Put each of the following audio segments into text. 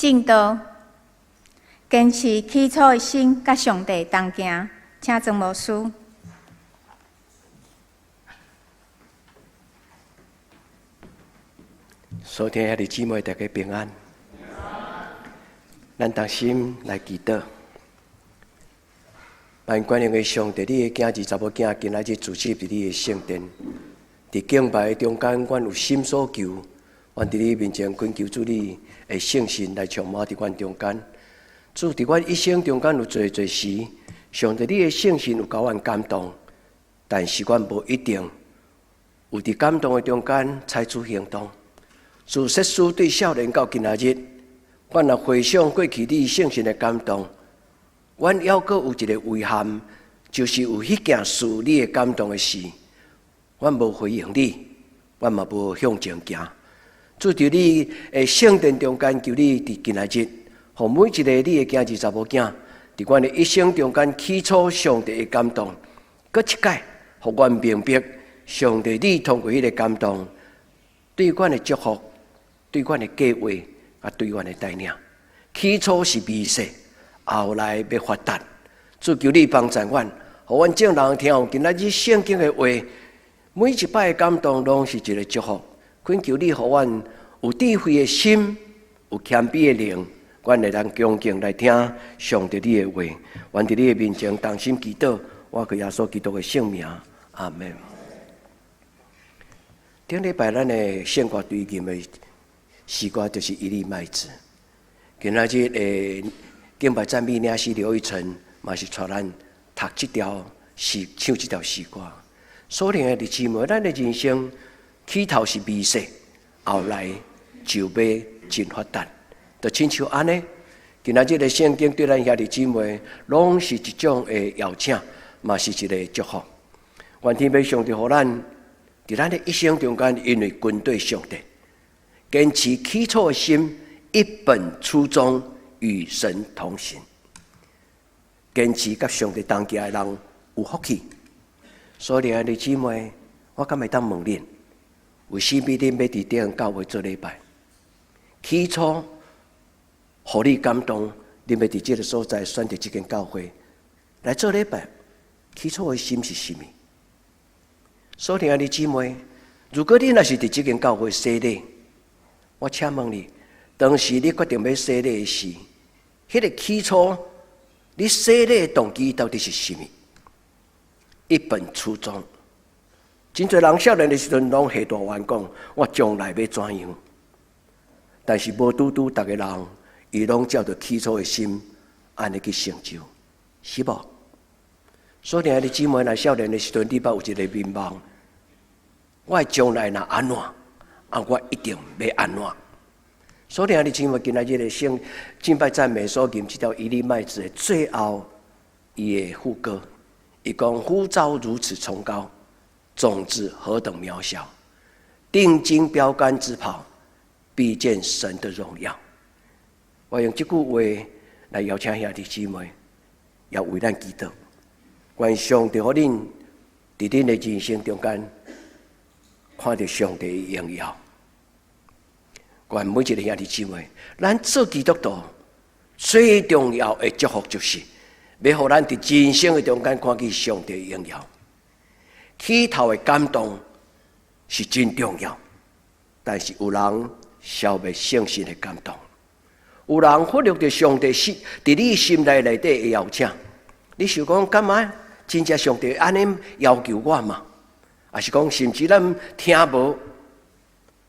證道，堅持起初的心，佮上帝同行。請曾牧師。所聽兄弟姊妹，大家平安。咱同心來祈禱。萬全能的上帝，你的囝兒查某囝，今仔日聚集佇你的聖殿，佇敬拜的中間，阮有心所求，阮佇你面前懇求主你的聖神來充滿佇阮中間。主，佇阮一生中間有濟濟時，上帝你的聖神有共阮感動，但是阮無一定有佇感動的中間採取行動。自細事對少年到今仔日，阮若回想過去你聖神的感動，阮猶閣有一个遺憾，就是有彼件事你會感動的事，阮無回應你，阮嘛無向前行。主，佇你的聖殿中間，求你佇今仔日，予每一个你的囝兒查某囝，佇阮的一生中間起初上帝的感動，閣一擺，予阮明白上帝你通過彼个感動，對阮的祝福，對阮的計劃，啊，對阮的帶領。起初是微細，後來欲發達。主，求你幫助阮，予阮眾人聽有今仔日聖經的話，每一擺的感動攏是一个祝福。懇求你，予阮有智慧的心，有謙卑的靈，阮會當恭敬來聽上帝你的話。阮佇你的面前同心祈禱，我靠耶穌基督的聖名，阿門。頂禮拜咱的聖歌隊吟的詩歌就是一粒麥子。今仔日的敬拜讚美領詩劉一成嘛是帶咱讀這條詩，唱這條詩歌。所靈的弟姊妹，咱的人生起頭是微細，後來就欲真發達，就親像按呢。今仔日的聖經對咱兄弟姊妹，攏是一種的邀請，嘛是一个祝福。願天父上帝予咱，佇咱的一生中間，因為跟對上帝，堅持起初的心，一本初衷，與神同行，堅持佮上帝同行的人有福氣。所以，兄弟姊妹，我敢會當問恁，為啥物恁欲佇這間教會做禮拜？起初，予你感動，恁欲佇這个所在選擇這間教會來做禮拜？起初的心是啥物？所以，兄弟姊妹，如果你若是佇這間教會洗禮，我請問你，當時你決定欲洗禮的時，彼个起初你洗禮的動機到底是啥物？一本初衷，真濟人少年的時陣攏下大願講，我將來欲怎樣？但是無拄拄，逐个人伊攏照著起初的心，按呢去成就，是無？所以，兄弟姊妹，若少年的時陣，你捌有一个願望，我將來若按怎，啊，我一定欲按怎。所以，兄弟姊妹，今仔日的聖敬拜讚美所吟這條一粒麥子的最後，伊的副歌，伊講呼召如此崇高，種子何等渺小，定睛標竿直跑，必見神的榮耀。我用這句話來邀請兄弟姊妹，也為咱祈禱。願上帝予恁佇恁的人生中間看著上帝的榮耀。願每一个兄弟姊妹，咱做基督徒最重要的祝福，就是欲予咱佇人生的中間看見上帝的榮耀。起頭的感動是真重要，但是有人消滅聖神的感動，有人忽略著上帝是佇你心內內底的邀請。你想講幹嘛？真正上帝按呢要求我嗎？抑是講甚至咱聽無？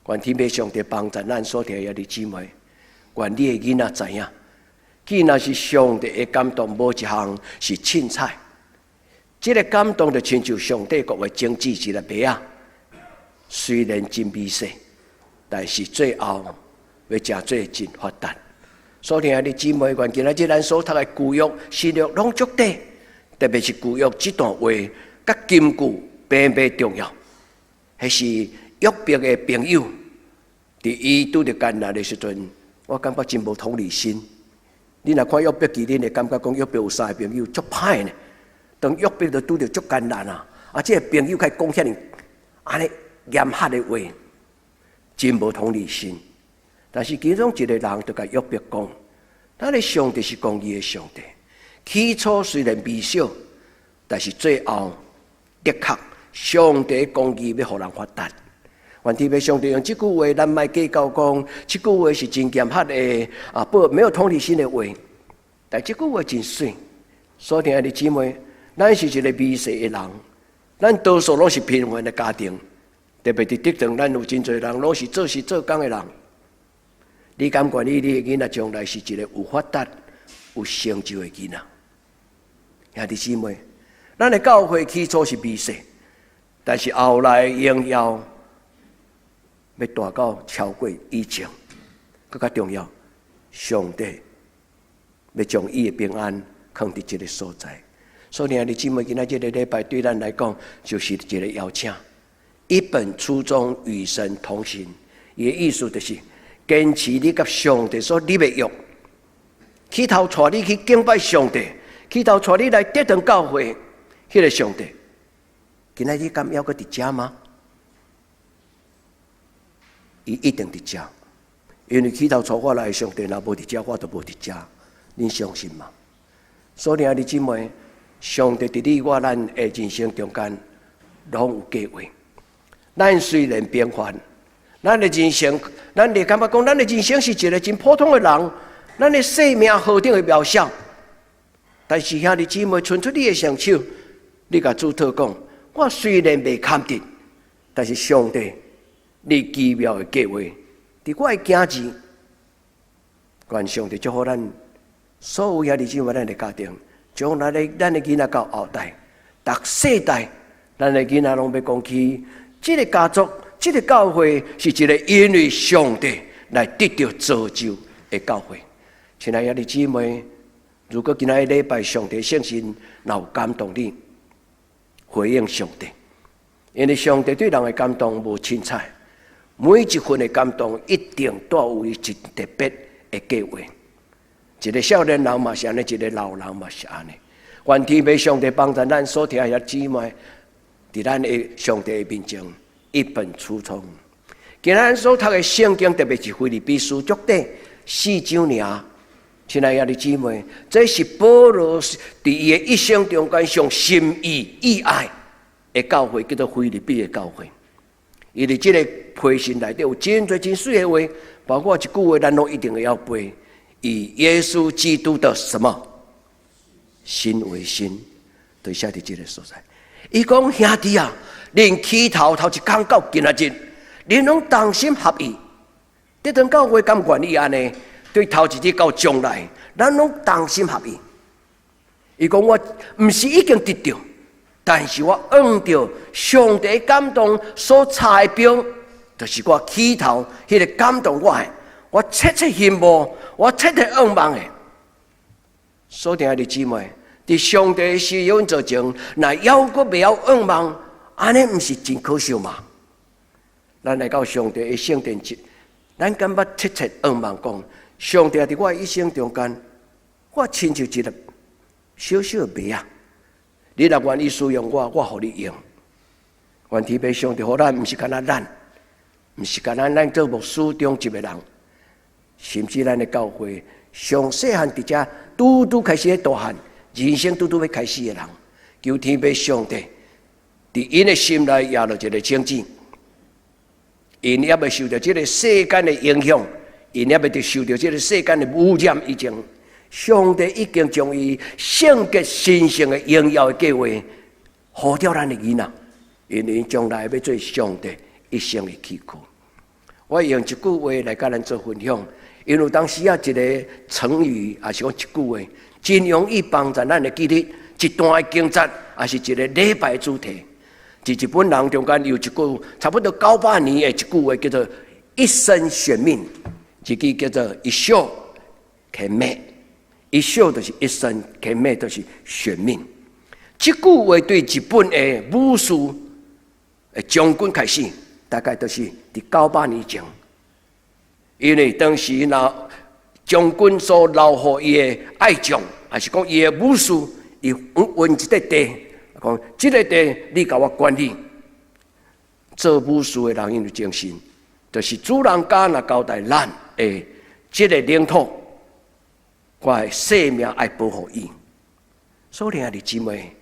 願天父上帝幫助咱所聽的兄弟姊妹，願你的囡仔知影，既然是上帝的感動，無一項是凊彩。這个感動就親像上帝國的種子一粒麥仔，雖然真微細，但是最後欲成做真發達。所以兄弟姊妹，願今仔日咱所讀的舊約、新約攏足短，特別是舊約這段話，佮金句平平重要。彼是約伯的朋友，佇伊拄著艱難的時陣，我感覺真無同理心。你若看約伯記，恁會感覺講約伯有三个朋友足歹呢。當約伯就拄著足艱難啊，啊，這个朋友開講遐爾按呢嚴厲的話，真無同理心。但是其中一个人就共約伯講：咱的上帝是公義的上帝。起初雖然微小，但是最後的確上帝公義欲予人發達。願天父上帝用這句話，咱莫計較講，這句話是真嚴厲的啊，不沒有同理心的話。但這句話真媠。所親愛的姊妹，咱是一個微細的人，咱多數攏是貧寒的家庭，特別佇竹塘，咱有真濟人攏是做事做工的人。你敢願意你的囡仔將來是一個有發達、有成就的囡仔？兄弟姊妹，咱的教會起初是微細，但是後來榮耀欲大到超過以前，閣較重要，上帝欲將伊的平安囥佇這个所在。所以，兄弟姊妹，今仔這个禮拜對咱來講，就是一個邀請。一本初衷與神同行，伊的意思就是堅持你佮上帝所立的約，起頭帶你去敬拜上帝，起頭帶你來竹塘教會，彼个上帝，今仔日敢猶閣佇遮嗎？伊一定佇遮，因為起頭帶我來的上帝，若無佇遮，我就無佇遮。恁相信嗎？所以兄弟姊妹，上帝佇你我咱的人生中間，攏有計劃。咱雖然平凡，咱的人生，咱會感覺講，咱的人生是一個真普通的人，咱的生命何等的渺小。但是兄弟姊妹，伸出你的雙手，你共主禱講：我雖然袂堪得，但是上帝，你奇妙的計劃，佇我的囝兒，願上帝祝福咱所有兄弟姊妹，咱的家庭，將來的咱的囡仔到後代，逐世代，咱的囡仔攏欲講起，這个家族，這个教會是一个因為上帝來得著造就的教會。親愛的兄弟姊妹，如果今仔日禮拜上帝聖神若有感動你，回應上帝，因為上帝對人的感動無凊彩，每一份的感動一定帶有伊一特別的計劃。一个少年人嘛是按呢，一个老人嘛是按呢。願天父上帝幫助咱所聽的姊妹，佇咱的上帝的面前一本初衷。今仔日所讀的聖經，特別是腓立比書，足短四章爾。親愛的姊妹，這是保羅佇伊的一生中間上心意意愛的教會，叫做腓立比的教會。伊佇這个批信內底有真濟真媠的話，包括一句話，咱攏一定會曉背：以耶穌基督的什麼心為心，就寫佇這个所在。伊講兄弟啊，恁起頭頭一工到今仔日，恁攏同心合意，這陣教會敢願意按呢？對頭一日到將來，咱攏同心合意。伊講我毋是已經得著，但是我按著上帝感動所插的標，就是我起頭彼个感動我的，我切切希望，我切切向望的。所親愛的姊妹，佇上帝需要做前，若猶閣袂曉向望，按呢毋是真可惜嗎？咱來到上帝的聖殿前，咱敢捌切切向望講？上帝佇我一生中間，我親像一粒小小的麥仔，你若願意使用我，我予你用。願天父上帝予咱，毋是干焦咱，毋是干焦咱做牧師中一个人，甚至咱的教會，上細漢佇遮拄拄開始咧大漢，人生拄拄欲開始的人，求天父上帝佇𪜶的心內掖落一个種子，𪜶猶未受著這个世間的影響。𪜶猶未受著這个世間的污染以前，上帝已經將伊聖潔神聖的榮耀的計劃，予著咱的囡仔，因為將來欲做上帝一生的器具。我用一句話來佮咱做分享，因為當時啊一个成語，抑是講一句話，真容易幫助咱的記憶一段的經節，抑是一个禮拜主題。佇日本人中間有一句差不多900年的一句話，叫做“一生懸命”。一句叫做“一生懸命”，一生就是一生，懸命就是懸命。這句話對日本的武士的將軍開始，大概都是佇900年前。因為當時若將軍所留予伊的愛將，抑是講伊的武士，伊分一塊地，講這个地你共我管理。做武士的人𪜶有精神，就是主人家若交代咱。的這个領土，我的性命愛保護伊。所以兄弟姊妹，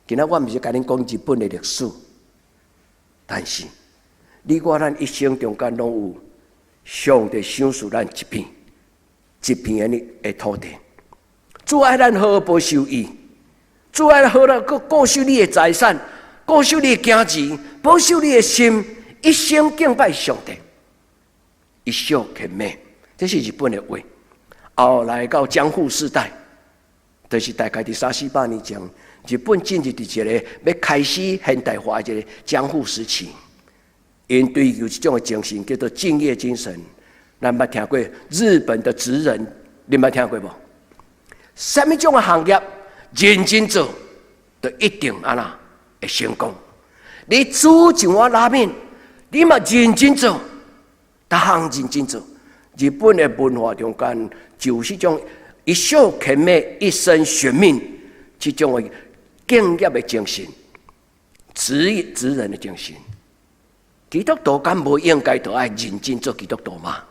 今仔我毋是共恁講日本的歷史，但是你我咱一生中間攏有上帝賞賜咱一片一片的土地，主愛咱好好保守伊，主愛好好閣固守你的財產，固守你的家兒，保守你的心，一生敬拜上帝，一生虔勉，這是日本的話。後來到江戶時代，就是大概佇三四百年前，日本進入佇一个欲開始現代化的一个江戶時期，𪜶追求一種的精神，叫做敬業精神。咱捌聽過日本的職人，你捌聽過無？啥物種的行業認真做，就一定按怎會成功。你煮一碗拉麵，你嘛認真做，逐項認真做。日本的文化中間，就是種一生懸命、一生懸命這種的敬業的精神，職人的精神。基督徒敢無應該都愛認真做基督徒嗎？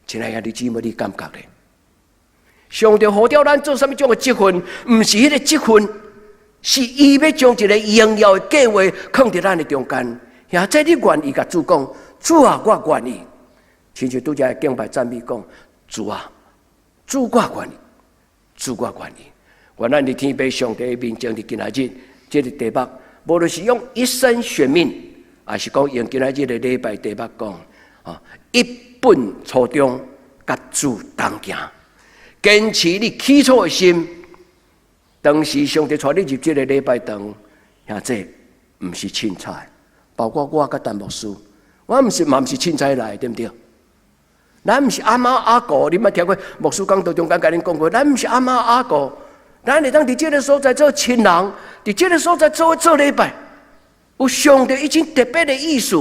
親愛的兄弟姊妹，你感覺咧？上帝呼召咱做啥物種的職分？毋是彼个職分，是伊欲將一个榮耀的計劃囥佇咱的中間。或者你願意共主講：主啊，我願意。親像拄才敬拜讚美講：主啊，主我願意，主我願意。願咱佇天父上帝面前，佇今仔日這个題目，無論是用一生懸命，還是講用今仔日的禮拜題目講，啊，一本初衷，佮主同行，堅持你起初的心。當時上帝帶你入這个禮拜堂，兄弟毋是凊彩，包括我佮陳牧師，我毋是嘛毋是凊彩來，對毋對？咱毋是阿貓阿狗，你捌聽過牧師講道中間共恁講過，咱毋是阿貓阿狗，咱會當佇這个所在做親人，佇這个所在做做禮拜，有上帝一種特別的意思，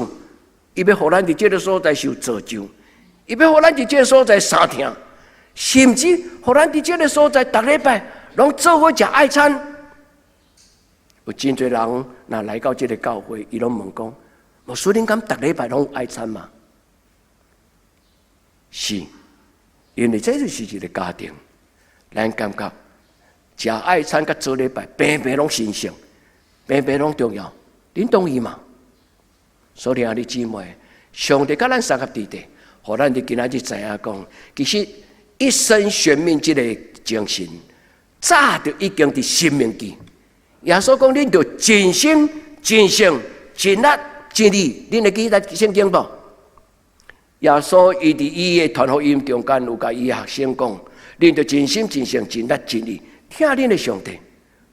伊欲予咱佇這个所在受造就，伊欲予咱佇這个所在相疼，甚至予咱佇這个所在逐禮拜攏做伙食愛餐。有真濟人若來到這个教會，伊攏問講：牧師，恁敢逐禮拜攏有愛餐嗎？是，因為這就是一个家庭，咱感覺食愛餐佮做禮拜，平平攏神聖，平平攏重要，恁同意嗎？所以兄弟姊妹，上帝佮咱相合佇底，予咱佇今仔日知影講，其實一生懸命這个精神，早就已經佇申命記。耶穌講，恁著盡心、盡性、盡力、盡意，恁會記得聖經無？耶穌伊佇伊的傳福音中間有共伊學生講：恁著盡心、盡性、盡力、盡意，疼恁的上帝。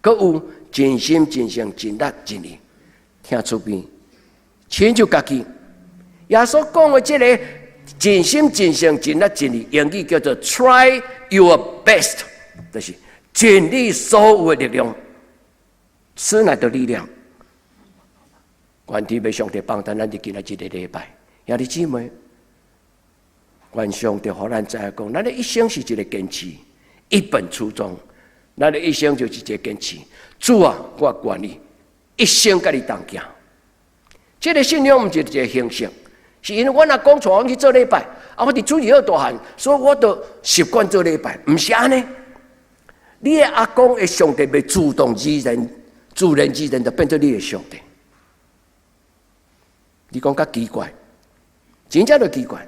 閣有盡心、盡性、盡力、盡意，疼厝邊，親像家己。耶穌講的這个盡心、盡性、盡力、盡意，英語叫做 Try your best，就是盡你所有的力量，此乃的力量。願天父上帝幫助咱佇今仔這个禮拜，兄弟姊妹。願上帝予咱知影講，咱的一生是一个堅持，一本初衷。咱的一生就是一个堅持。主啊，我願意一生佮你同行。這个信仰毋是一个形式，是因為阮阿公帶阮去做禮拜，啊，我佇主日學大漢，所以我都習慣做禮拜，毋是按呢。你的阿公的上帝袂自動自然、自然自然就變做你的上帝。你講較奇怪，真正就奇怪。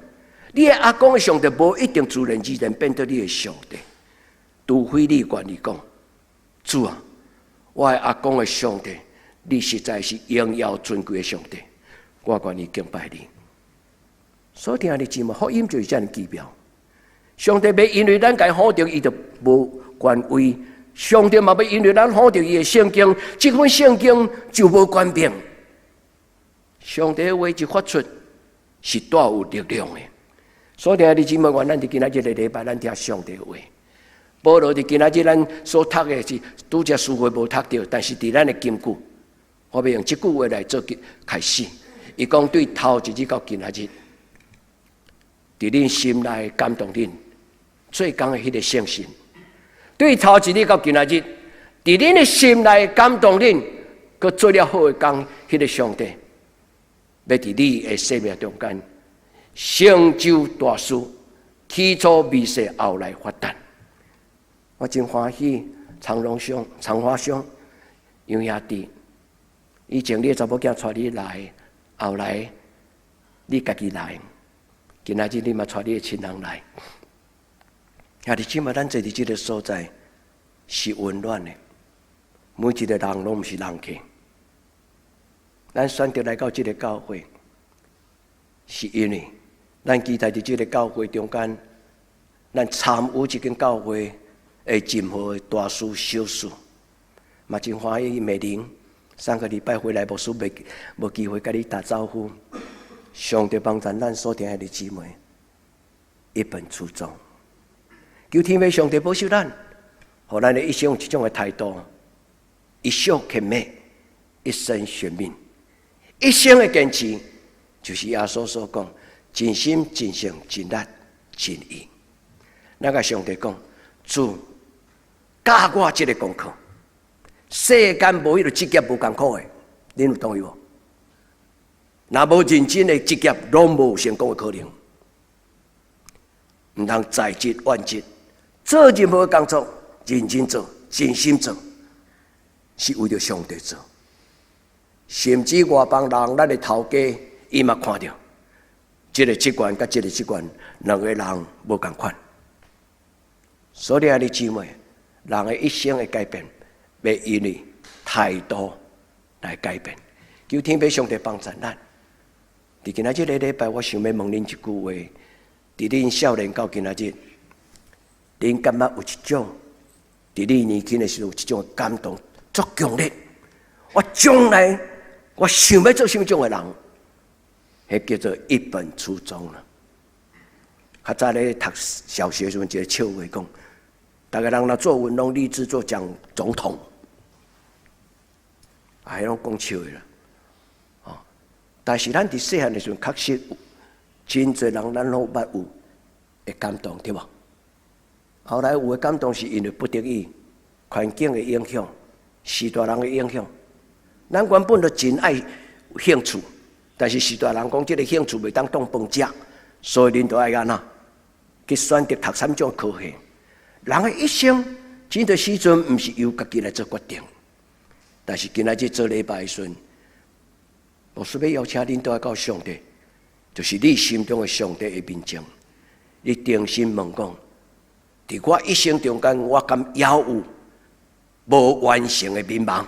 你的阿公的上帝無一定自然自然變做你的上帝，除非你願意講，主啊，我的阿公的上帝，你實在是榮耀尊貴的上帝，我願意敬拜你。所以兄弟姊妹，福音就是遮爾奇妙。上帝袂因為咱共伊否定，伊就無權威；上帝嘛袂因為咱否定伊的聖經，這本聖經就無權柄。上帝的話一發出，是帶有力量的。所以兄弟姊妹，願咱佇今仔這个禮拜，咱聽上帝話。保羅佇今仔日咱所讀的是拄才書會無讀著，但是佇咱的金句，我欲用這句話來做開始。伊講對頭一日到今仔日，佇恁心內感動恁做工的彼个聖神，對頭一日到今仔日，佇恁的心內感動恁，閣做了好的工，彼个上帝，欲佇你的生命中間。成就大事，起初微細，後來發達。我真歡喜，長榮兄、長華兄、楊兄弟，以前你的查某囝帶你來，後來你家己來，今仔日你嘛帶你的親人來。兄弟姊妹，咱坐佇這个所在是溫暖的，每一个人攏毋是人客。咱選擇來到這个教會，是因為咱期待佇這个教會中間，咱參與這間教會的任何大事小事，嘛真歡喜美玲上個禮拜回來，牧師未無機會共你打招呼。上帝幫助咱所聽的姊妹，一本初衷，求天父上帝保守咱，予咱的一生有這種的態度，一生虔美，一生懸命，一生的堅持，就是耶穌所講：盡心、盡性、盡力、盡意。咱共上帝講，主教我這个功課。世間無彼个職業無艱苦的，恁有同意無？若無認真的職業，攏無成功的可能。毋通在職怨職，做任何工作，認真做，盡心做，是為著上帝做。甚至外邦人，咱的頭家，伊嘛看著，這个職員佮這个職員，兩个人無仝款。所以兄弟姊妹，人的一生的改變，欲因為態度來改變。求天父上帝幫助咱。佇今仔這个禮拜，我想欲問恁一句話：佇恁少年到今仔日，恁感覺有一種，佇你年輕的時陣有一種感動，足強烈。我將來我想欲做啥物種的人，彼叫做一本初衷啦。較早咧讀小學時陣，一個笑話講，逐个人若作文攏立志做蔣總統，啊，彼攏講笑的啦。哦，但是咱佇細漢的時陣，確實真濟人咱攏捌有會感動，對無？後來有的感動是因為不得已，環境的影響，序大人的影響。咱原本就真愛興趣，但是序大人講這个興趣袂當當飯食，所以恁就愛按怎去選擇讀啥物種科系。人的一生，真濟時陣毋是由家己來做決定，但是今仔日做禮拜的時陣，牧師欲邀請恁倒來到上帝，就是你心中的上帝的面前，你定心問講：佇我一生中間，我敢猶有無完成的願望？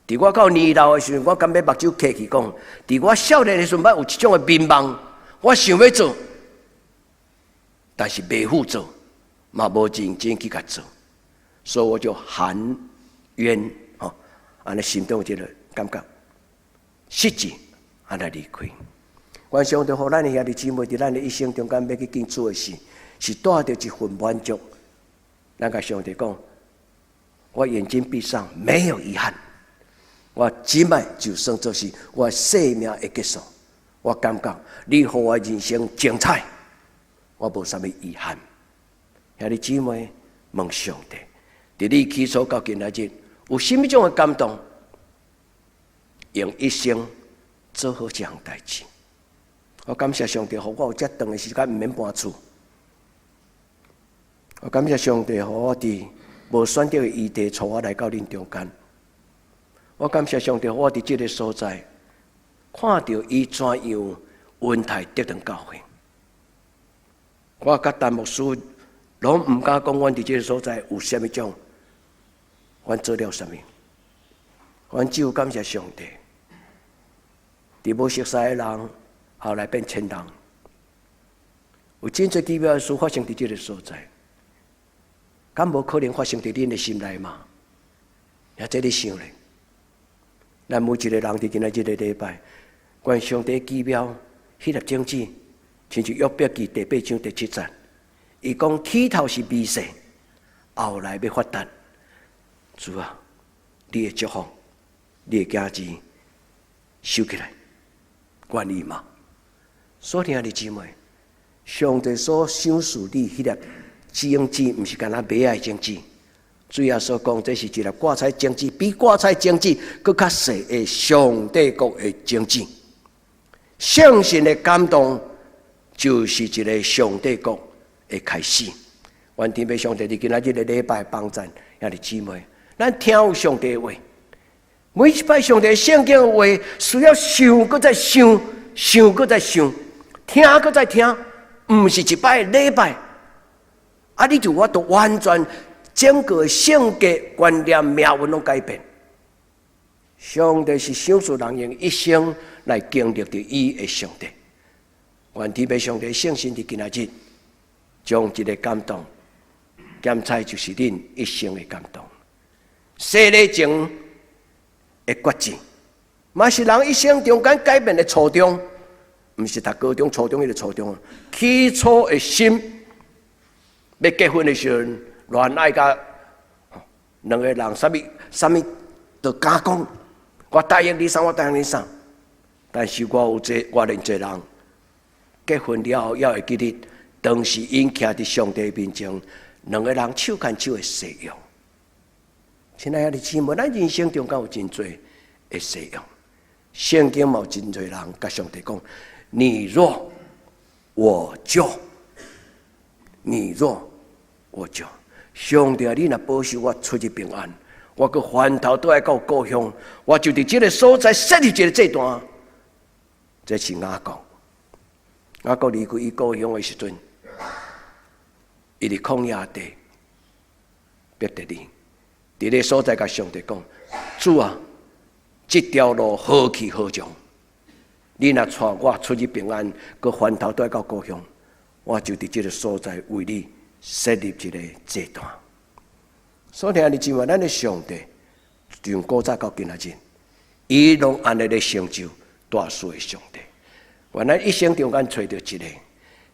佇我到年老的時陣，我敢欲目睭閉去講？佇我少年的時陣，捌有一種的願望，我想欲做，但是袂赴做，嘛無認真去共做，所以我就含冤吼，按呢心中有這个感覺，失志按呢離開。願上帝予咱的兄弟姊妹，佇咱的一生中間欲去見主的時，是帶著一份滿足。咱共上帝講，我眼睛閉上，沒有遺憾。我這擺就算做是我生命的結束，我感覺你予我人生精彩，我無啥物遺憾。兄弟姊妹，問上帝，佇你起初到今仔日，有啥物種的感動？用一生做好這項代誌。我感謝上帝，予我有遮長的時間毋免搬厝。我感謝上帝，予我佇無選擇的餘地，帶我來到恁中間。我感謝上帝，我佇這个所在看著伊怎樣恩待得堂教會。我佮陳牧師攏毋敢講，阮佇這个所在有啥物種，阮做了啥物。阮只有感謝上帝，佇無熟似的人，後來變親人，有真濟奇妙的事發生佇這个所在，敢無可能發生佇恁的心內嗎？也這你想咧？咱每一个人佇今仔這个禮拜，願上帝奇妙，彼粒種子，親像約伯記第八章第七節，伊講起頭是微細，後來欲發達。主啊，你的祝福，你的兒子收起來，願意嗎？所以兄弟姊妹，上帝所賞賜你彼粒種子，毋是干焦麥仔的種子。主耶穌講，這是一粒芥菜種子，比芥菜種子閣較細的上帝國的種子。聖神的感動就是一个上帝國的開始。願天父上帝佇今仔日的禮拜幫贊兄弟姊妹，咱聽有上帝的話，每一擺上帝聖經的話，需要想，閣再想，想閣再想，聽閣再聽，毋是一擺禮拜。啊！你就有法度完全整個性格、觀念、命運攏改變。上帝是賞賜人用一生來經歷著伊的上帝。願天父上帝聖神佇今仔日，將這个感動，檢採就是恁一生的感動。洗禮前的決志，嘛是人一生中間改變的初衷，毋是讀高中、初中彼个初衷，起初的心。欲結婚的時陣，戀愛甲兩个人，啥物啥物都敢講，我答應你啥，我答應你啥。但是我有這我認濟人結婚了後，猶會記得當時𪜶徛佇上帝面前，兩个人手牽手的誓約。親愛的姊妹，咱人生中間有真濟的誓約，聖經嘛有真濟人共上帝講：你若我就，你若我就，上帝啊！你若保守我出入平安，我閣翻頭轉來到故鄉，我就佇這个所在設立一个祭壇。這是雅各。雅各離開伊故鄉的時陣，伊佇曠野地，伯特利，佇个所在共上帝講：主啊，這條路何去何從？你若帶我出入平安，閣翻頭轉來到故鄉，我就佇這个所在為你設立一個祭壇。所以兄弟姊妹，咱的上帝從古早到今仔日，伊攏按呢咧成就大事的上帝。願咱一生中間揣著一个。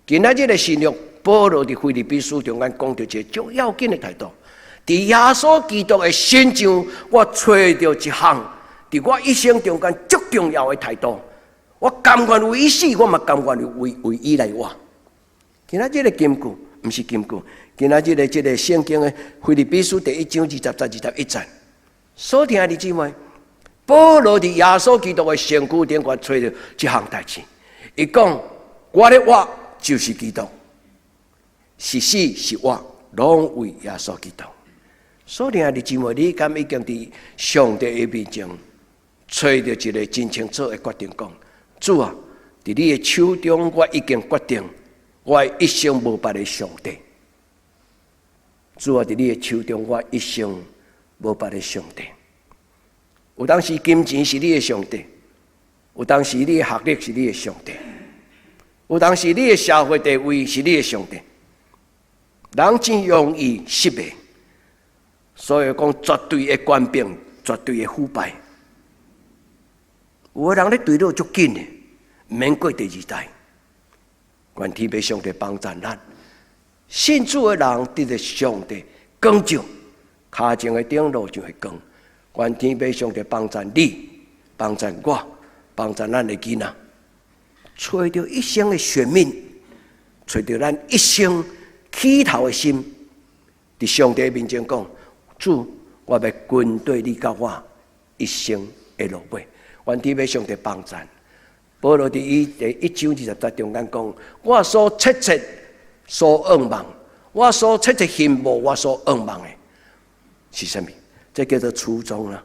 今仔日的新約，保羅佇腓立比書中間講著一個足要緊的態度。佇耶穌基督的身上，我揣著一項，佇我一生中間足重要的態度。我甘願為伊死，我嘛甘願為為伊來活。今仔日的金句，毋是金句，今仔日的這个聖經的腓立比書第一章二十節21節。所聽的姊妹，保羅佇耶穌基督的身軀頂懸揣著這項代誌。伊講：我咧活就是基督，是死是活，攏為耶穌基督。所以兄弟姊妹，你敢已經佇上帝的面前，揣著一个真清楚的決定，講：主啊，佇你的手中，我已經決定，我一生無別个上帝。主啊，佇你的手中，我一生無別个上帝。有當時金錢是你的上帝，有當時你的學歷是你的上帝，有當時你的社會地位是你的上帝。人真容易失敗，所以講絕對的權柄，絕對的腐敗。有的人咧墜落足緊的，毋免過第二代。願天父上帝幫贊咱，信主的人得著上帝光照，跤前的燈路上的光。願天父上帝幫贊你，幫贊我，幫贊咱的囡仔，揣著一生的選命，揣著咱一生起頭的心，佇上帝面前講：主，我欲跟綴你到我一生的落尾。願天父上帝幫贊。保羅佇伊第一章二十節中間講：我所切切所向望，我所切切羨慕，我所向望的是啥物？這叫做初衷啦。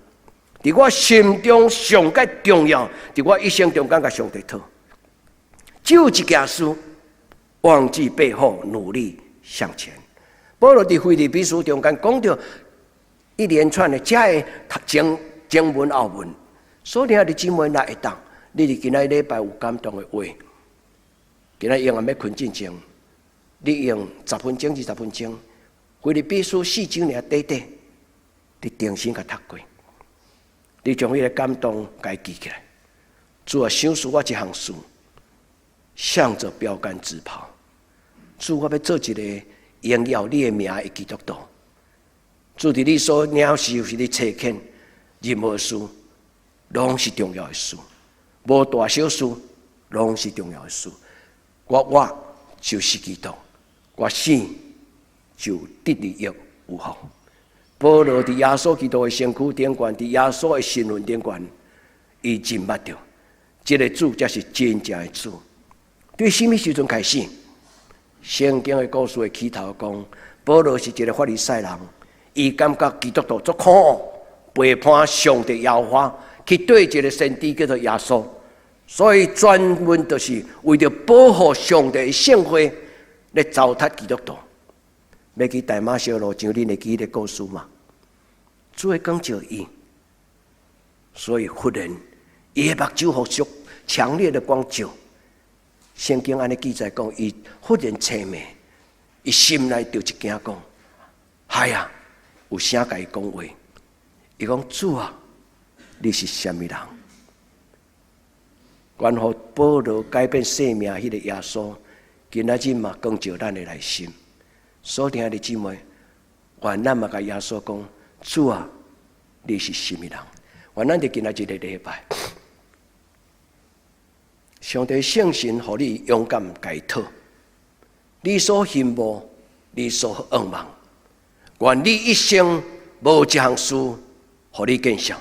佇我心中上蓋重要，佇我一生中間共上帝討，只有一件事：忘記背後，努力向前。保羅佇腓立比書中間講著一連串的這个前前文後文，所以兄弟姊妹若會當，你佇今仔禮拜有感動的話，今仔用暗欲睏進前，你用十分鐘、20分鐘，腓立比書四章爾短短，你定心共讀過，你將彼个感動共伊記起來。主啊，賞賜我一項事，向著標竿直跑。主，我欲做一個榮耀你的名的基督徒。主，佇你所領受是你差遣任何事，攏是重要的事，無大小事，攏是重要的事。我活就是基督，我死就得利益有福。保羅佇耶穌基督的身軀頂懸，佇耶穌的身份頂懸，伊真捌著，這个主才是真正的主。對啥物時陣開始？聖經的故事的起頭講，保羅是一个法利賽人，伊感覺基督徒足可惡，背叛上帝耶和華，去對一个先知叫做耶穌，所以專門就是為著保護上帝的聖會，來糟蹋基督徒。欲去大馬色路上，恁會記彼个故事嗎？主會光照伊，所以忽然伊的目睭予足強烈的光照。聖經按呢記載講，伊忽然青明，伊心內就一驚講：哎呀，有聲共伊講話。伊講，主啊，你是啥物人？關乎保羅改變生命彼个耶穌，今仔日嘛光照咱的內心。所聽的姊妹，願咱嘛共耶穌講：主啊，你是啥物人？願咱佇今仔日个禮拜，上帝聖神予你勇敢共伊討，你所羨慕，你所向望，願你一生無一項事予你見笑。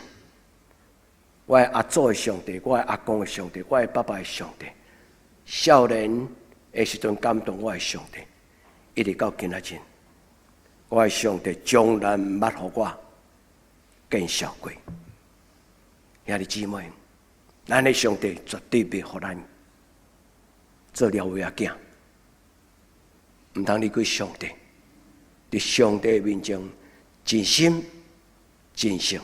我的阿祖的上帝，我的阿公的上帝，我的爸爸的上帝，少年的時陣感動我的上帝，一直到今仔日，我的上帝從來毋捌予我見笑過。兄弟姊妹，咱的上帝絕對袂予咱做了尾仔囝，毋通離開上帝。佇上帝面前，盡心、盡性、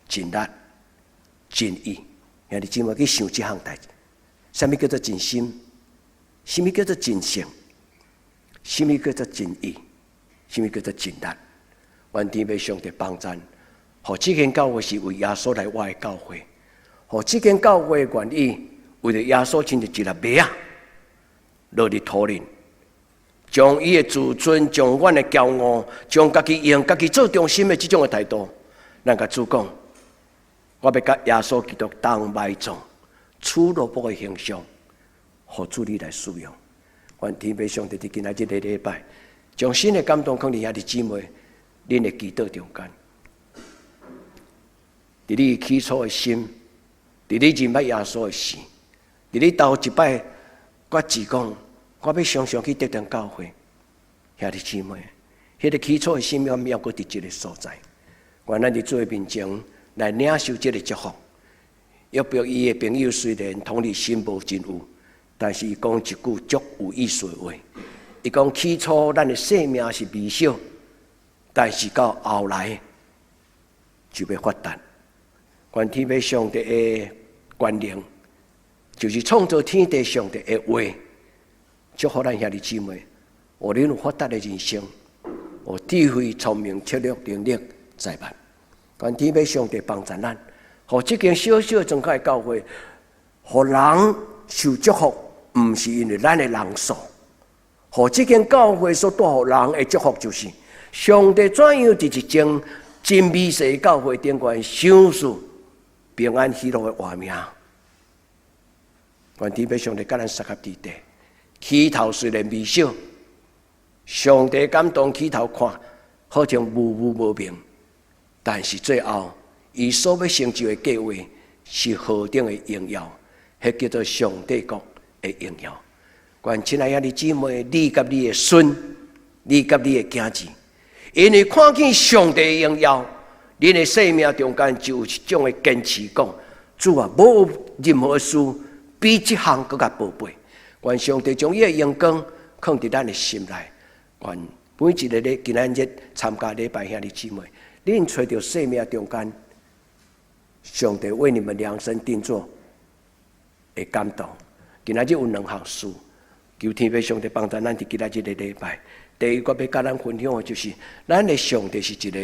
盡力、盡意。兄弟姊妹去想這項代誌，啥物叫做盡心？啥物叫做盡性？啥物叫做盡意？啥物叫做盡力？願天父上帝幫贊，予這間教會是為耶穌來活的教會，予這間教會願意為著耶穌親像一粒麥仔落佇土裡，將伊的自尊、將阮的驕傲、將家己用家己做中心的這種的態度，咱共主講，我欲佮耶穌基督同埋葬，取蘿蔔的形象，予主你來使用。願天父上帝佇今仔日个禮拜，將新的感動放佇兄弟姊妹恁的祈禱中間，佇你起初的心，佇你認捌耶穌的時，佇你頭一擺決志講，我欲常常去得堂教會，兄弟姊妹，彼个起初的心猶閣佇這个所在。願咱佇主的面前來領受這个祝福。約伯伊的朋友雖然同理心無真有，但是伊講一句足有意思的話。伊講起初咱的生命是微小，但是到後來就欲發達。願天父上帝的權能，就是創造天地上帝的話，祝福咱兄弟姊妹，予恁有發達的人生，有智慧、聰明、策略、能力、財物。願天父上帝幫助咱，予這間小小的莊腳的教會，予人受祝福，毋是因為咱的人數。予這間教會所帶予人的祝福，就是上帝怎樣佇一間真微細的教會頂懸賞賜平安喜樂的活命。願天父上帝佮咱相佮佇地，起頭雖然微小，上帝感動起頭看，好像無無無明，但是最後，伊所欲成就的計劃是何等的榮耀，彼叫做上帝國的榮耀。願親愛兄弟姊妹，你佮你的孫，你佮你的囝兒，因為看見上帝的榮耀，恁的生命中間就有一種的堅持，講主啊，無任何事比這項閣較寶貝。願上帝將伊的榮光放佇咱的心內。願每一个咧今仔日參加禮拜兄弟姊妹，恁揣著生命中間，上帝為你們量身定做的感動。今仔日有兩項事，求天父上帝幫助咱佇今仔日个禮拜。第一個欲佮咱分享的就是，咱的上帝是一个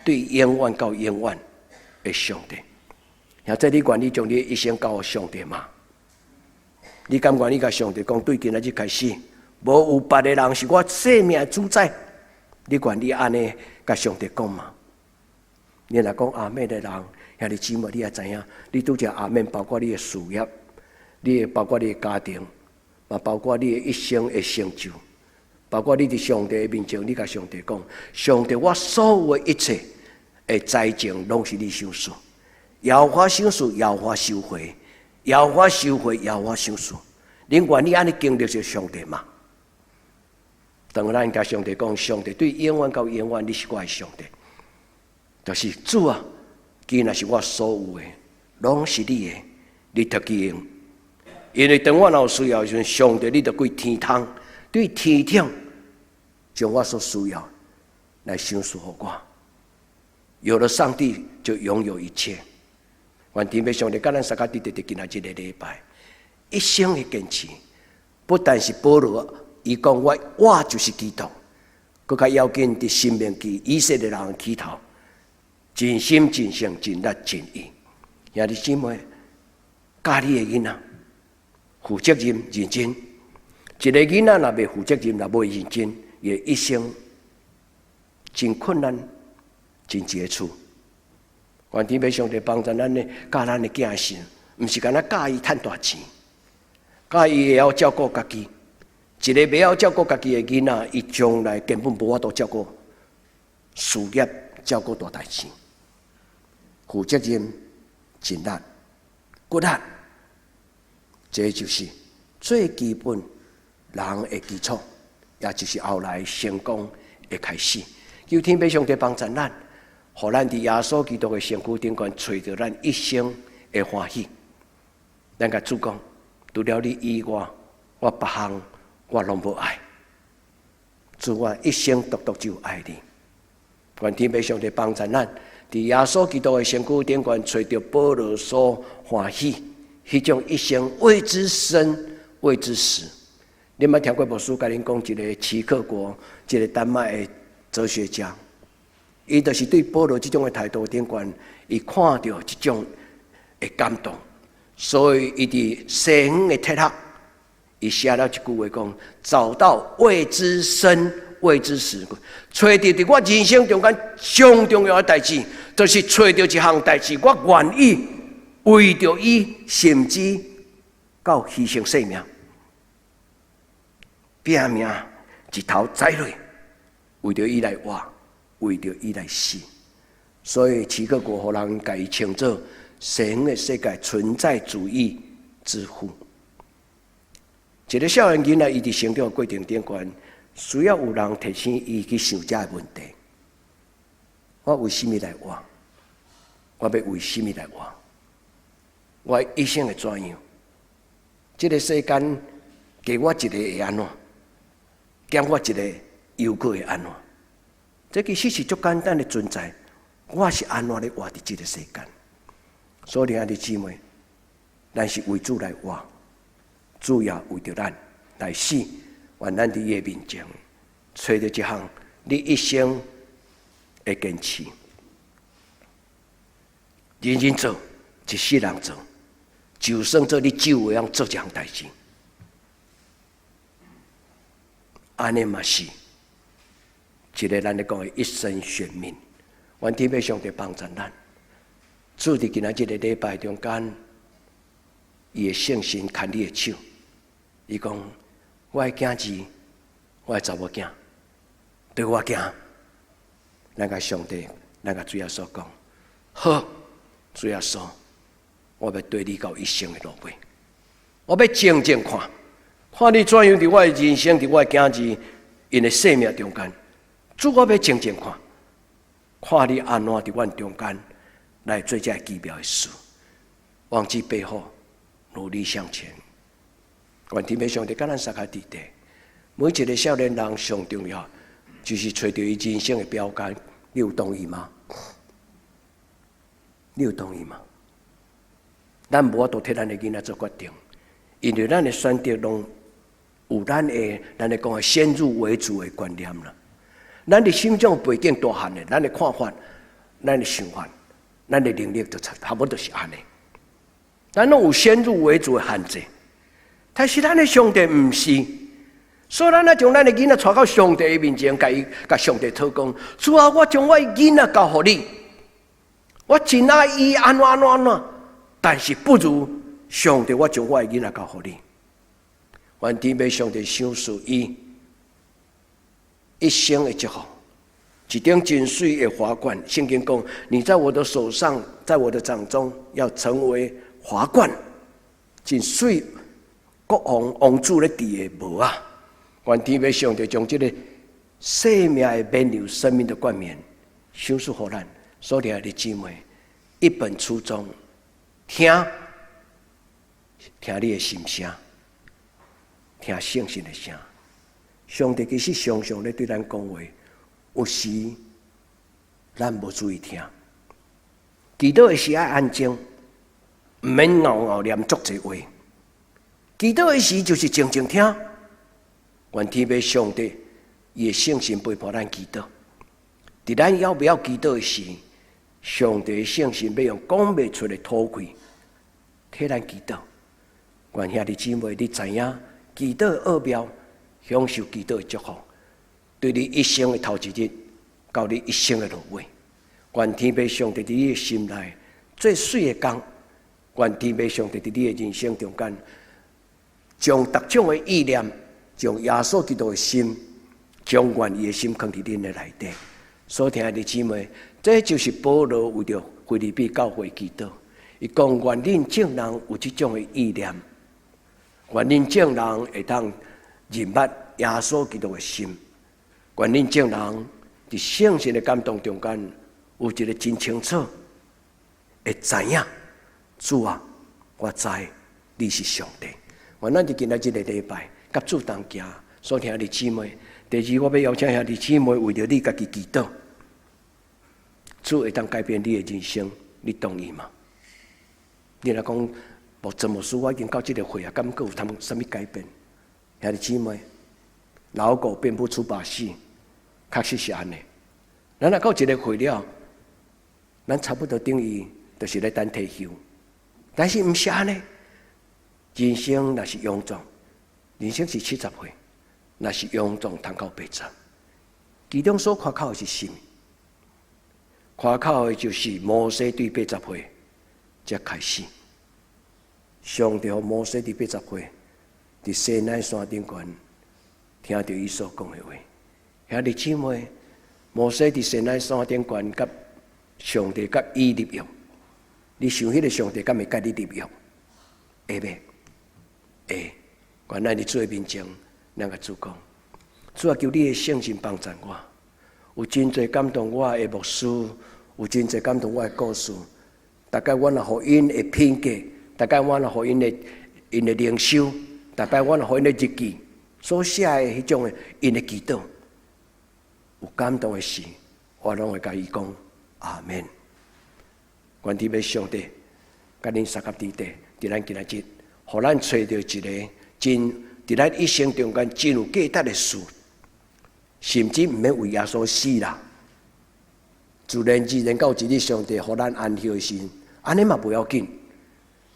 對永遠到永遠的上帝。現在你願意將你的一生交予上帝嗎？你敢願意共上帝講，對今仔日開始，無有別个人是我生命的主宰？你願意按呢共上帝講嗎？你若講阿們的人，兄弟姊妹，你也知影，你拄才阿們，包括你的事業，你的包括你的家庭，嘛包括你的一生的成就，包括你佇上帝的面前，你共上帝講，上帝，我所有的一切的財政攏是你賞賜，耶和華賞賜，耶和華收回，耶和華收回，耶和華賞賜。恁願意按呢經歷著上帝嗎？當咱共上帝講，上帝對永遠到永遠，你是我的上帝。就是主啊，既然是我所有的，攏是你的，你特去用。因為當我若有需要的時陣，上帝你就對天空、對天頂，將我所需要來賞賜予我。有了上帝，就擁有一切。願天父上帝佮咱相佮佇佇今仔這個禮拜，一生的堅持，不但是保羅，伊講我我就是基督，閣較要緊佇申命記以色列人起頭，盡心盡性盡力盡意。兄弟姊妹，教你的囡仔負責任認真，一個囡仔若袂負責任，若袂認真，伊一生真困難，真傑出。願天父上帝幫助咱呢，教咱的囝時，毋是干焦教伊趁大錢，教伊會曉照顧家己。一個袂曉照顧家己的囡仔，伊將來根本無法度照顧事業，照顧大代誌。負責任、盡力、骨力，這就是最基本人的基礎，也就是後來成功的開始。求天父上帝幫助咱，予咱佇耶穌基督的身軀頂懸，揣著咱一生的歡喜。咱共主講，除了你以外，我別項我攏無愛。主，我一生獨獨只有愛你。願天父上帝幫助咱，佇耶穌基督的身軀頂懸，揣著保羅所歡喜，彼種一生為之生，為之死。你捌聽過牧師共恁講一個齊克果，一個丹麥的哲學家，伊就是對保羅這種的態度頂懸，伊看著這種的感動，所以伊佇西方的哲學，伊寫了一句話講：找到為之生、為之死，揣著佇我人生中間上重要的代誌，就是揣著一項代誌，我願意為著伊，甚至到犧牲性命，拼命一頭栽落，為著伊來活，為著伊來死。所以齊克果予人共伊稱做西方的世界存在主義之父。一個少年囡仔，伊佇成長過程頂懸，需要有人提醒伊去想這个問題：我為啥物來活？我欲為啥物來活？我一生會怎樣？這個世間加我一個會按怎？減我一個又閣會按怎？這其實是足簡單的存在。我是按怎咧活佇這個世間？所以兄弟姊妹，咱是為主來活，主也為著咱來死。願咱佇伊的面前，揣著這項你一生的堅持，認真做，一世人做，就算做你只有會曉做這項代誌，按呢嘛是一個咱咧講的一生懸命。願天父上帝幫助咱，主佇今仔這個禮拜中間，伊的聖神牽你的手，伊講：我的囝兒，我的查某囝，綴我行。咱共上帝，咱共主耶穌講，好，主耶穌，我欲綴你到一生的路尾，我欲靜靜看，看你怎樣佇我的人生，佇我的囝兒𪜶的生命中間，主，我欲靜靜看，看你按怎佇阮中間來做這奇妙的事，忘記背後，努力向前。願天父上帝佮咱相佮佇佇，每一個少年人上重要，就是揣著伊人生的標桿。你有同意嗎？你有同意嗎？咱無法度替咱的囡仔做決定，因為咱的選擇攏有咱的，咱咧講的先入為主的觀念啦。咱佇成長背景大漢的，咱的看法、咱的想法、咱的能力，就差不多就是按呢。咱攏有先入為主的限制，但是咱的上帝毋是，所以咱愛將咱的囡仔帶到上帝的面前，共伊共上帝討講：主啊，我將我的囡仔交予你，我真愛伊按怎按怎按怎，但是不如上帝，我將我的囡仔交予你。願天父上帝賞賜伊一生的祝福，一頂真媠的華冠。聖經講：你在我的手上，在我的掌中，要成為華冠。真媠國王王子咧戴的帽仔。願天父上帝將這个生命的冕旒、生命的冠冕，賞賜予咱所疼的姊妹。一本初衷，聽聽你的心聲，聽聖神的聲。上帝其實常常咧對咱講話，有時咱無注意聽。祈禱的時愛安靜，毋免𠢕𠢕念足濟話。祈禱的時就是靜靜聽。願天父上帝伊的聖神陪伴咱祈禱。佇咱猶未曉祈禱的時，上帝的聖神欲用講袂出的吐氣，替咱祈禱。願兄弟姊妹，你知影祈禱的奧妙，享受祈禱的祝福，對你一生的頭一日到你一生的落尾，願天父上帝佇你的心內做媠的工，願天父上帝佇你的人生中間，將逐種的意念，將耶穌基督的心，將願意的心囥佇恁的內底。所疼的姊妹，這就是保羅為著腓立比教會祈禱。伊講願恁眾人有這種的意念，願恁眾人會當認捌耶穌基督的心，願恁眾人佇聖神的感動中間有一个真清楚會知影，主啊，我知你是上帝。願咱佇今仔這个禮拜，佮主同行，所疼的姊妹。第二，我欲邀請兄弟姊妹為著你家己祈禱，主會當改變你的人生，你同意嗎？你若講無怎麼說，我已經到這个歲啊，敢閣有通啥物改變？兄弟姊妹，老狗變不出把戲，確實是按呢。咱若到一个歲了，咱差不多等於就是咧等退休，但是毋是按呢。人生若是勇壯，人生是70歲，若是勇壯通到80。其中所誇口的是啥物？誇口的就是摩西對80歲才開始。上帝予摩西佇80歲，佇西奈山頂懸聽著伊所講的話。兄弟姊妹，摩西佇西奈山頂懸佮上帝佮伊立約，你想彼个上帝敢會佮你立約？會袂？會。願咱佇主的面前，咱共主講：主啊，求你的聖神幫助我。有真濟感動我的牧師，有真濟感動我的故事。逐擺我若予𪜶的品格，逐擺我若予𪜶的靈修，逐擺我若予𪜶的日記所寫的彼種的𪜶的祈禱，有感動的事，我攏會共伊講阿門。願天父上帝，佮恁相佮佇底，佇咱今仔日，予咱揣著一个真佇咱一生中間真有價值的事，甚至毋免為耶穌死啦。自然自然到一日上帝予咱安息的時，按呢嘛無要緊。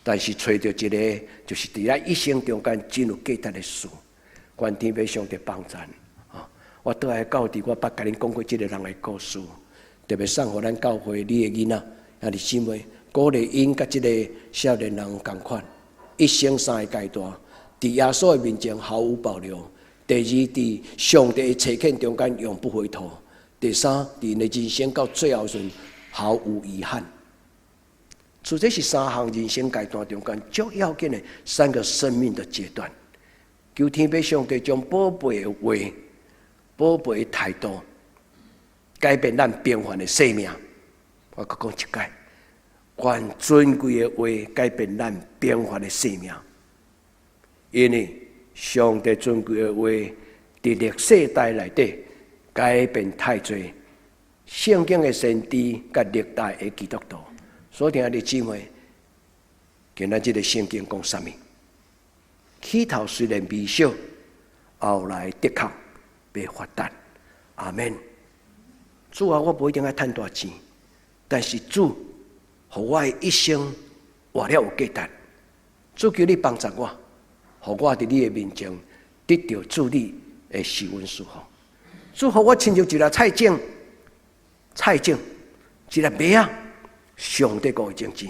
但是揣著一个，就是佇咱一生中間真有價值的事，願天父上帝幫贊。我倒來到佇我捌共恁講過這个人的故事，特別送予咱教會你的囡仔，兄弟姊妹，鼓勵𪜶佮這个少年人仝款，一生三个階段，佇耶穌的面前毫無保留；第二，佇上帝的差遣中間永不回頭；第三，佇𪜶的人生到最後時陣毫無遺憾。所以這是三項人生階段中間最要緊的三個生命的階段。求天父上帝將寶貝的話、寶貝的態度，改變咱平凡的生命。我閣講一擺，願尊貴的話改變咱平凡的生命。因為上帝尊貴的話，佇歷世代內底改變太濟聖經的先知佮歷代的基督徒。所疼的姊妹，今仔這个聖經講啥物？起頭雖然微小，後來的確欲發達。阿門。主啊，我無一定愛趁大錢，但是主，予我的一生活了有價值。主求你幫助我，予我佇你的面前得著主你的施恩賜福。主予我親像一粒菜種，菜種一粒麥仔，上帝閣有種子。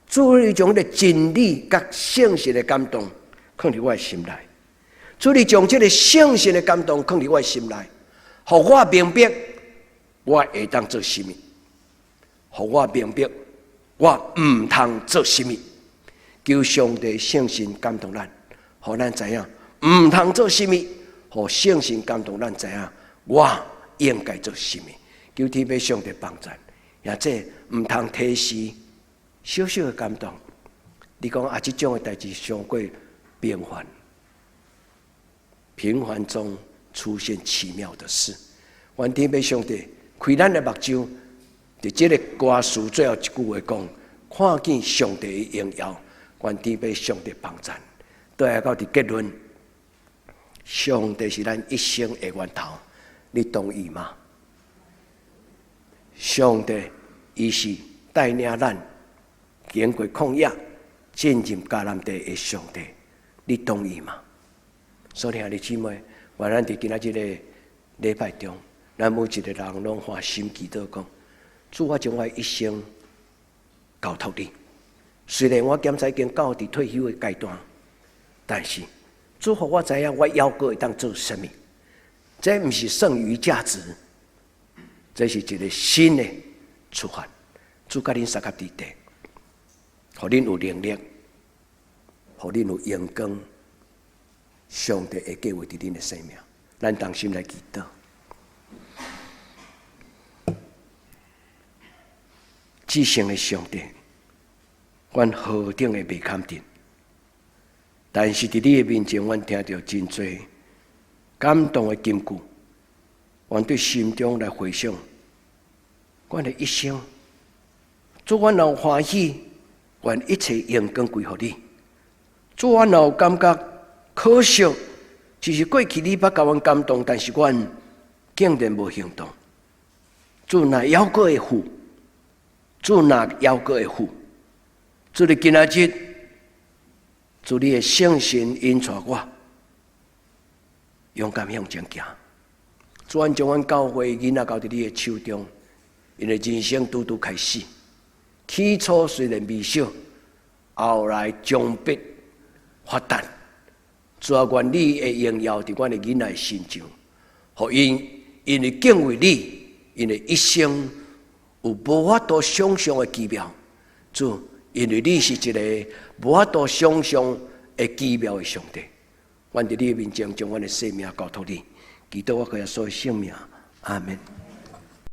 主你將這个真理佮聖神的感動囥佇我的心內。主你將這个聖神的感動囥佇我的心內，予我明白我會當做啥物，予我明白我毋通做啥物。求上帝聖神感動咱，予咱知影毋通做啥物，予聖神感動咱知影我應該做啥物。求天父上帝幫助，或者毋通提示小小的感動。你講啊，這種的代誌傷過平凡，平凡中出現奇妙的事。願天父上帝開咱的目睭，佇這个歌詞最後一句話講，看見上帝的榮耀。願天父上帝幫助。最後到佇結論，上帝是咱一生的源頭，你同意嗎？上帝伊是帶領咱經過曠野進入迦南地的上帝，你同意嗎？所以兄弟姊妹，願咱佇今仔日个禮拜中，咱每一个人攏發心祈禱講：主，我將我一生交託你。雖然我檢查已經到佇退休的階段，但是主予我知影，我猶閣會當做啥物。這毋是剩餘價值，這是一個新的出發。主佮恁相佮佇地，予恁有能力，予恁有榮光，上帝會計劃佇恁的生命。咱同心來祈禱。至聖的上帝，阮何等的袂堪得，但是佇你的面前，阮聽著真濟感動的金句，阮對心中來回想，阮的一生，主，阮若有歡喜，願一切榮光歸予你；主，阮若有感覺可惜，就是過去你捌共阮感動，但是阮竟然無行動。主若猶閣會赴，主若猶閣會赴，主你今仔日，主你的聖神引帶我，勇敢向前行。主，阮將阮教會囡仔交佇你的手中，𪜶的人生拄拄開始，起初雖然微小，後來將必發達。主啊，願你的榮耀佇阮的囡仔身上，予𪜶因為敬畏你，𪜶的一生有無法度想象的奇妙。主，因為你是一个無法度想象的奇妙的上帝，阮佇你的面前將阮的生命交託你，祈禱我靠耶穌的聖名，阿門。